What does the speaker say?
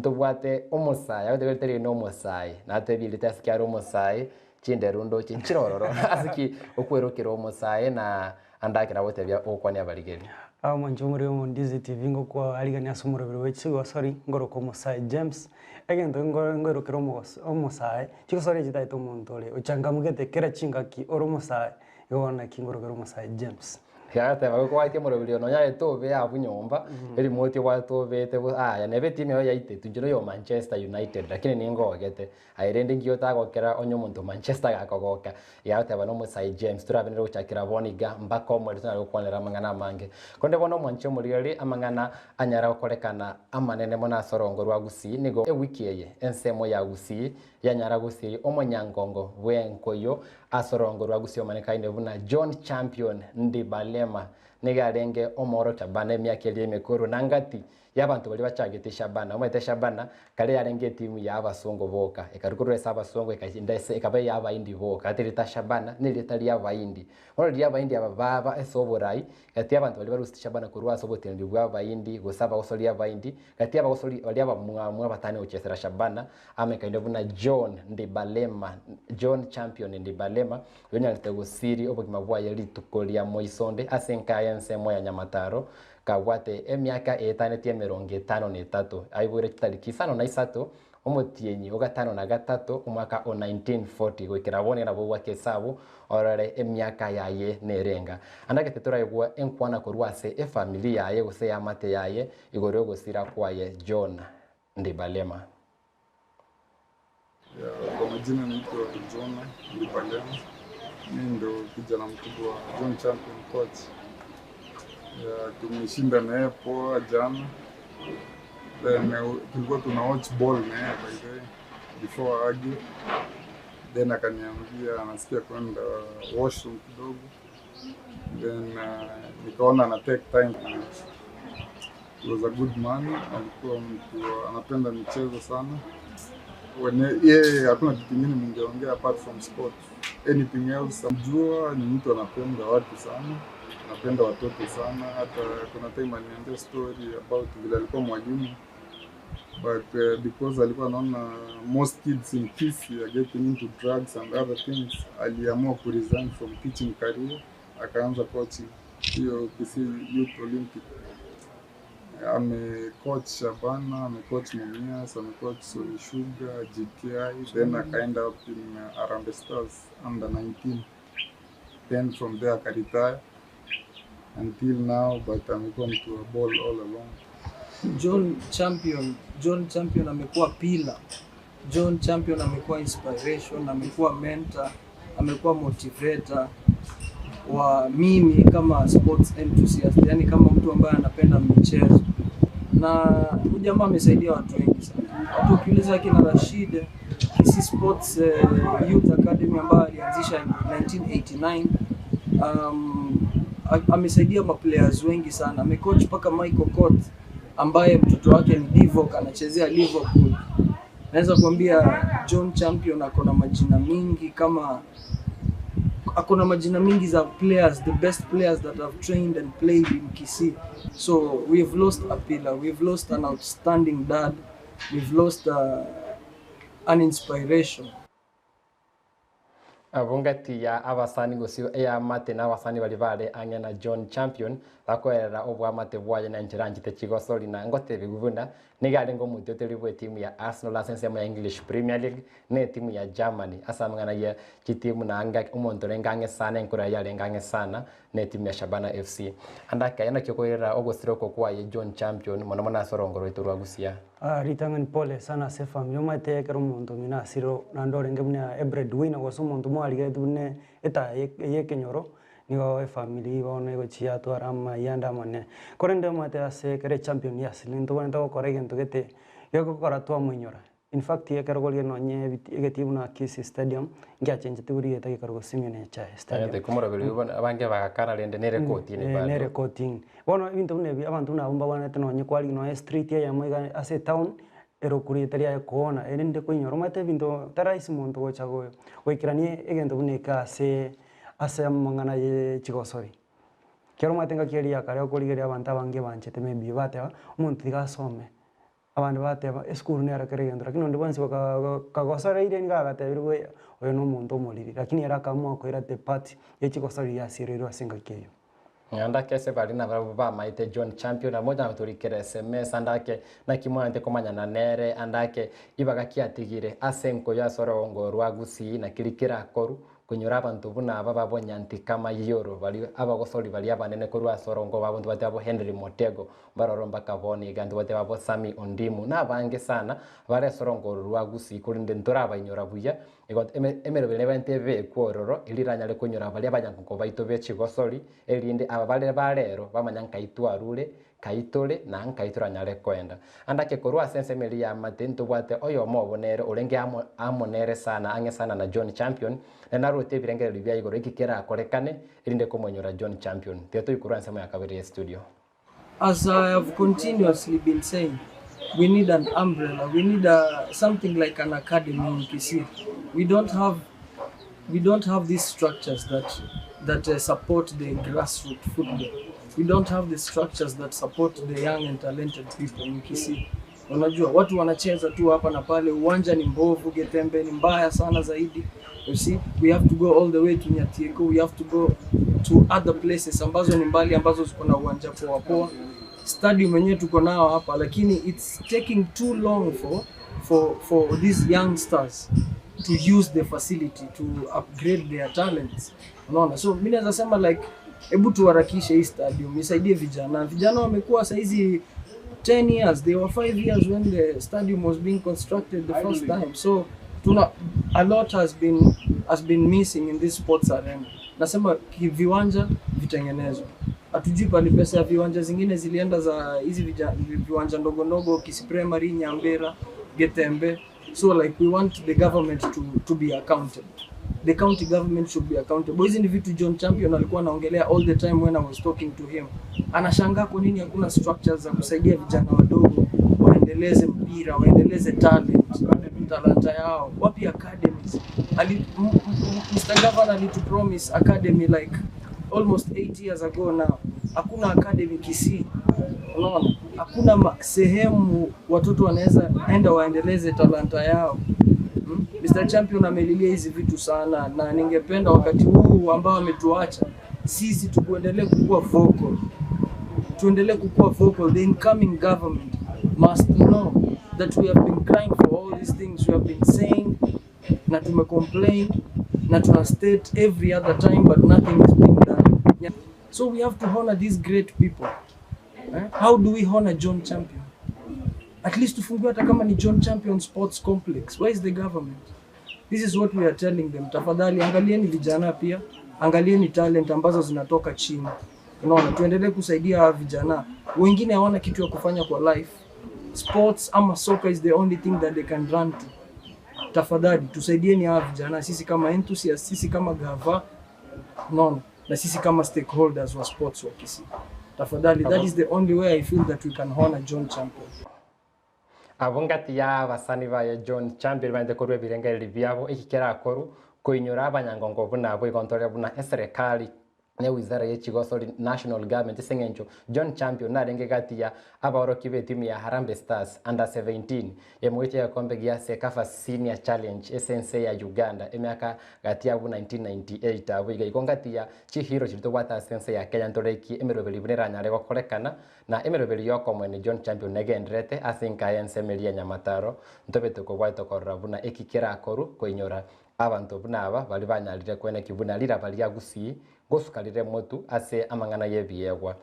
Ntobwate omosae, agotebi tari na omosae, natebi rite ase ki are omosae, chinderu ndoche nchire ororo ase ki okwerokera omosae na ande ake nagotebia ogokwania abarigeri. Omonche omoriri omo Ndizi TV ngokoarigania ase omoroberi bwe chigosori ngoroka omosae James, egento ngoerokera omogoso omosae, chigosori echi chitaete omonto ore ochangamgete kera chingaki ore omosae, igo bono naki ngorokera omosae James. Agateba, Gokwaitia omoroberi oyo nonya aye tobe abwo nyomba, erimote obwate tobete bo aya nebe etimu yao yaitete, inche noyo o Manchester United, lakini ningogete. Aye rende nki otagokera onye omonto o Manchester gakogoka? Iga agoteba nomosae James, torabe nere gochakera bono iga mpaka omoerio tonyare gokwanera amang'ana amange. Korende bono omwanche omorigereria amang'ana anyare gokorekana amanene mono ase orongo rwa Gusii nigo ewiki eye ensemo ya Gusii yanyara gosiria omonyangongo bw'enkoyo Ase orongo rwa Gusii omanekaine buna John Champion Ndibalema nigo arenge omoorokia bana emiaka eria emekoro na ngati y'abanto baria bachagete Shabana. Omanyete Shabana kare yarenge etimu ya abasongo boka, ekarwa korwa ase abasongo ekagenda ase ekaba eya abaindi boka. Gati erieta Shabana nerieta ria abaindi. Bono riria abaindi aba baba ase oborai, gati y'abanto baria baruseti Shabana korwa ase oboteneneri bwa abaindi gose abagosori abaindi, gati y'abagosori baria abamwamu abatani gochesera Shabana, Amekaine buna John Ndibalema, John Champion Ndibalema, oyonyarete gosiria obogima bwaye rituko ria moisonde ase enka y'ensemo ya Nyamataro, kabwate emiaka eetanetie emerongo etano na etato. Aiboire chitariki isano na isato, omotienyi o gatano na gatato, omwaka o 1940, goikera bono nigo nabo ogwaka esabu orore emiaka yaye nerenga. Ande gete toraigwe enkwana korwa ase efamiri yaye gose eamate yaye igoro y'ogosira kwaye John. Ndibalema. Kwa majina naitwa Jonah Ndibalema, mimi ndo kijana mkubwa wa John Champion coach. Yeah, tumeshinda na yeye poa jana. Then tulikuwa tuna watch ball na yeye by the way before age. Then akaniambia anasikia kwenda washroom kidogo. Then nikaona ana take time. He was a good man, alikuwa mtu anapenda michezo sana. When yeye hakuna kitu kingine mungeongea apart from sport. Anything else, mjua ni mtu anapenda watu sana, anapenda watoto sana. Hata kuna time aliniambia story about vile alikuwa mwalimu but because alikuwa anaona most kids in Kisii are getting into drugs and other things, aliamua ku resign from teaching career akaanza coaching hiyo Kisii Youth Olympic. Amecoach Shabana, amecoach Mumias, amecoach Sony Sugar, GTI, then akaenda up in Harambee Stars under 19. Then from there akaretire until now, but amekuwa mtu wa ball all along. John Champion, John Champion amekuwa pillar. John Champion amekuwa inspiration, amekuwa mentor, amekuwa motivator wa mimi kama sports enthusiast, yani kama mtu ambaye anapenda michezo. Na huyu jamaa amesaidia watu wengi sana. Watu ukiuliza akina Rashid, Kisii Sports Youth Academy ambayo alianzisha in 1989 amesaidia maplayers wengi sana. Amecoach mpaka Michael Okoth ambaye mtoto wake ni Divock anachezea Liverpool. Naweza kuambia John Champion ako na majina mingi kama ako na majina mingi za players, the best players that have trained and played in Kisii. So we've lost a pillar, we've lost an outstanding dad, we've lost an inspiration. Abwo ngati ya abasani gose eamate na abasani baria bare ang'e na John Champion bakoerera oboamate bwaye na enchera anchete chigosori na ngotebigwe buna nigo arenge omotioteri bw'etimu ya Arsenal ase ensemo ya English Premier League na etimu ya Germany ase amang'ana ye chitimu na anga omonto orenge ang'e sana enkoro yaye yarenge ang'e sana na etimu ya Shabana FC. Ande akaya naki okoirera ogosira oko kwaye John Champion mono mono ase orongo rwaito rwa Gusii. Ritang'ani pole sana ase efamiri omanyete ekero omonto omino asire naende orenge buna ebread winner gose omonto mwarigeretie buna etaya ye ekenyoro nigo efamiri bono egochia yatwara amayia ande amanene. Korende omanyete ase ekero echampion yasire ntobwenerete gokora egento gete gegokora twamoinyora. In fact ekero korigia nonye egetii buna Kisii Stadium ngiachenchetigwe rieta gekarokwa Simeon Nyachae Stadium. Egento komoroberi bono abange bagakana rende nere kotini bado. Nere kotini. Bono ebinto buna ebi abanto buna abwo mbabwenerete nonye kwarigia nonye street eyemo iga ase etown erokwa rieta riaye koona erinde koinyora omanyete ebinto tari rahisi monto gocha goikerania egento buna eke ase ase amang'ana ye chigosori. Ekero omanyete engaki eria ya kare okorigereria abanto abange banchete maybe bateba omonto tiga asome. Abande bateba esukuru nero kera egento lakini onde bwensi kagosoreire nigo agatebire bwe oyo na omonto omoriri lakini ere akaamua koira the part ye chigosori yasireirwe ase engaki eyio. Andake ase baria nabarabwo bamaete John Champion, nabo mocha gotorikera SMS andake naki mwanchete komanyana nere andake ibaga ki atigire ase enkoyo ase orogongo rwa Gusii naki rikerakoru konyora abanto buna aba babonyanti kama Yoro baria abagosori baria abanene korwa ase orogongo babo ntobwate abo Henry Motego mbaroro mpaka bono iga ntobwate babo Sammy Ondimu na abange sana bare ase orogongo oro rwa Gusii korende ntorabainyora buya Igo emeroberi nebwenerete ebekwe ororo, erio riranyare konyora baria abanyangongo baito be chigosori, erinde aba bare ba rero bamanya nkai twarure, nkai tore, na nkai toranyare koenda. Ande ake korwa ase ensemo eria y'amate ntobwate oyomo obo nere orenge amo amo nere sana ang'e sana na John Champion, nere naruete ebirengererio bia igoro eki kerakorekane, erinde komonyora John Champion. Tiga toigwe korwa ensemo ya kabere ye studio. As I have continuously been saying, we need an umbrella, we need a, something like an academy in Kisii. We don't have, we don't have these structures that, that uh, support the grassroots football. We don't have the structures that support the young and talented people in Kisii. Unajua watu wanacheza tu hapa na pale, uwanja ni mbovu, Getembe ni mbaya sana zaidi. You see, we have to go all the way to Nyatieko, we have to go to other places ambazo ni mbali, ambazo ziko na uwanja poa poa. Stadium yenyewe tuko nao hapa, lakini it's taking too long for for for these youngsters to use the facility to upgrade their talents. Unaona, so mimi naweza sema like, hebu tuharakishe hii stadium isaidie vijana. Vijana wamekuwa saizi 10 years they were 5 years when the stadium was being constructed the first time so tuna a lot has been has been missing in this sports arena nasema viwanja vitengenezwe hatujui pali pesa ya viwanja zingine zilienda za hizi viwanja ndogo ndogo Kisii Primary Nyambera Getembe so like we want the government to, to be accountable the county government should be accountable. Hizi ni vitu John Champion alikuwa anaongelea all the time when I was talking to him. Anashangaa kwa nini hakuna structures za kusaidia vijana wadogo waendeleze mpira, waendeleze talent, talanta yao. Wapi academies? Ali, Mr. Governor alitu promise academy like almost 8 years ago now. Hakuna academy Kisii. Unaona? Hakuna sehemu watoto wanaweza enda waendeleze talanta yao. Mr. Champion amelilia hizi vitu sana na ningependa wakati huu ambao ametuacha sisi tukuendelee kukua vocal. Tuendelee kukua vocal. The incoming government must know that we have been crying for all these things we have been saying na tume complain na tuna state every other time but nothing is being done. Yeah. So we have to honor these great people. Eh? How do we honor John Champion? At least tufungue hata kama ni John Champion Sports Complex. Where is the government? This is what we are telling them. Tafadhali angalieni vijana pia, angalieni talent ambazo zinatoka chini. Unaona, tuendelee kusaidia hawa vijana. Wengine hawana kitu ya kufanya kwa life. Sports ama soccer is the only thing that they can run to. Tafadhali tusaidieni hawa vijana, sisi kama enthusiasts, sisi kama gava, unaona, na sisi kama stakeholders wa sports wa Kisii. Tafadhali, that is the only way I feel that we can honor John Champion. Abo ngati ya abasani baye John Champion baende korwa ebirengererio biabo eki kerakorwa koinyora abanyangongo buna abo igo ntore buna eserekari ne wizara ye chigosori national government ase eng'encho John Champion narenge gati ya abaorokia b'etimu ya Harambee Stars under 17 emoiche egekombe gia CECAFA Senior Challenge ase ense ya Uganda emiaka gati ya 1998 abwo iga igo ngati ya chihero chiria tobwate ase ense ya Kenya ntorekie emeroberi buna eranyare gokorekana Na emeroberi y'okomoenia John Champion negendererete ase enka y'ensemo eria ya Nyamataro, ntobete kobwate korora buna eki kerakorwe koinyora abanto buna aba baria banyarire koeneki buna riraba ria Gusii gosuka rire motu ase amang'ana y'ebiegwa.